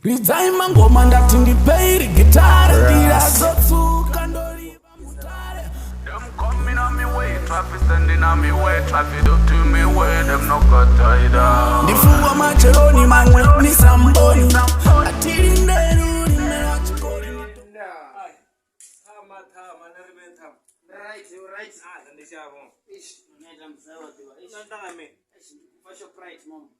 Ridzai mangoma ndati ndipeiri gitare ndirazotsuka ndoriva mutare. Them coming on me way, traffic standing on me way, traffic up to me way, them no got tied up. Ndifuwa macheroni mamwe nisamboni atilindeni ulime wa chikoli. Thama thama na ri vhe thama. Right, right. Ah, ndi shavho. Ish, unaita mzee wa diwa. Ish, Nna ntanga mi. ish, ndikubva Shoprite mom.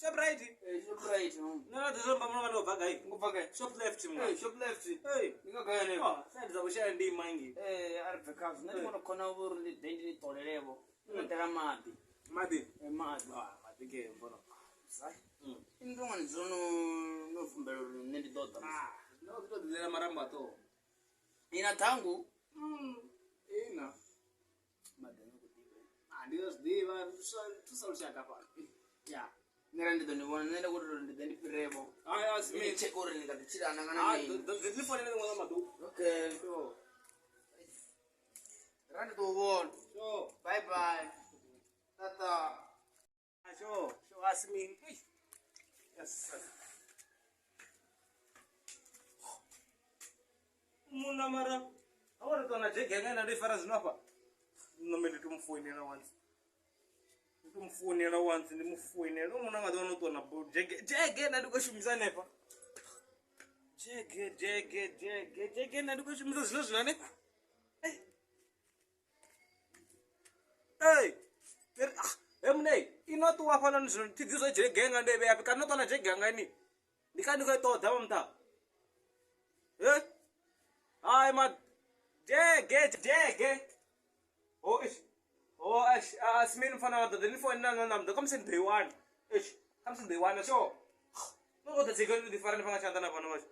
Shoprite. Eh, Shoprite mom. Nna ḓo zomba muno vha bva gai. Ngobva gai? Shop left mwa. Eh, shop left. Hey. Ndingagaya nepo. Oh, side dza kushaya ndi mangi. Eh, ari bve khazwo. Nṋe ndi vhona khona uri ndi ḓe ndi ni ṱolelevo. Ndo maḓi. Maḓi. Eh, maḓi. Ah, maḓi ke mbono. Sai. Ini ndo ngani dzulo no no fumbela uri nṋe ndi ḓo ḓa. Ah, no ḓo ḓilela marambo a ṱoho. Ina ṱhangu. Ina. Maḓi ano khou ḓifha. Ah, ndi zwi ḓivha thusa lushaka fhano. Ya. Nṋe ra ndi ḓo ni vhona, nṋe nda khou tou uri ndi ḓe ndi fhirevo. Ai, asi Ndi mini. check uri ni nga ḓi tshilana kana Ah, mini. ḓo ḓi fonela ḽiṅwe ḽa maḓuvha. Okay. Sure. Ra ndi ḓo u vhona. Sure. Bye bye. Tata. Ah, sure. Sure, asi mini. Yes. Munna mara a wa ri ṱwa na dzhege yanga ine nda i fara zwino afha. Nṋe ndi to mu foinela once. Ndi to mu foinela once, ndi mu foinela. Munna nga ḓi wana u ṱwa na dzhege. Dzhege nda ndi khou shumisa hanefha. Dzhege, dzhege, dzhege, dzhege nda ndi khou shumisa zwino zwino hanefha. Hey, he mune ino ṱuwa hafhanoni zwino thi ḓi zwa dzhege yanga ndo i vhea fhi kana no ṱwa na dzhege yanga ini. Ndi kha ndi khou i ṱoḓa vha muṱa. He? Hai ma dzhege dzhege. Oh eish. Oh eish. Ah simeni mfana wa ḓoḓa ni foinela na nda khamusi ndi ḓo i wana. Eish, khamusi ndi ḓo i wana sure. No ṱoḓa dzhege ndi ḓi fara ni fha nga tshanḓa na fhano vhashu.